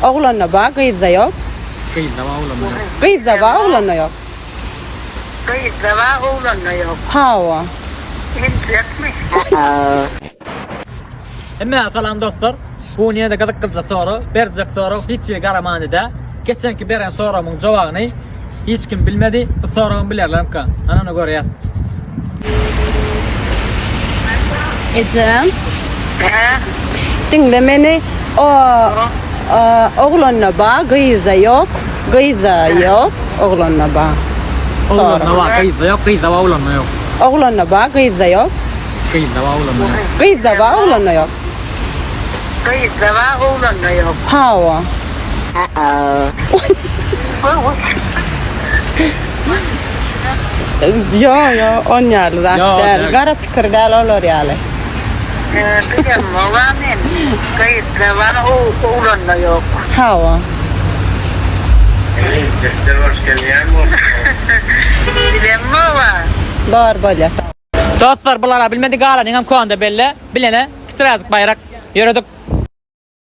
Oglanda bar, gyzda ýok. Gyzda bar, oglanda ýok. Gyzda bar, oglanda ýok. Gyzda bar, oglanda ýok. Hawa. Emjekmi? Hemmäňe salam dostlar. Bu gün ýene-de gyzyklyja sorag, berjek sorag hiç hili garamany däl. Geçenki beren soragymyň jogabyny hiç kim bilmedi. Bu soragam bilerlermika? Ana ony görýäs. Ejem. Hä? Diňle meni. O oglanda bar, gyzda ýok. Gyzda ýok, oglanda bar. Oglanda bar, gyzda ýok, gyzda bar, oglanda ýok. Oglanda bar, gyzda ýok. Gyzda bar, oglanda ýok. Gyzda bar, oglanda ýok. Gyzda bar, oglanda ýok. Hawa. Ýok, ýok, on ýaly zat däl. Gara pikir däl olar ýaly. Bilemok-a men. Gyzda bar, oglanda ýok. Hawa. Bilemok-a. Bor, bolýa. Dostlar bulara bilmedi galanyňam konda belle bilene kiçiräjik baýrak ýöredik.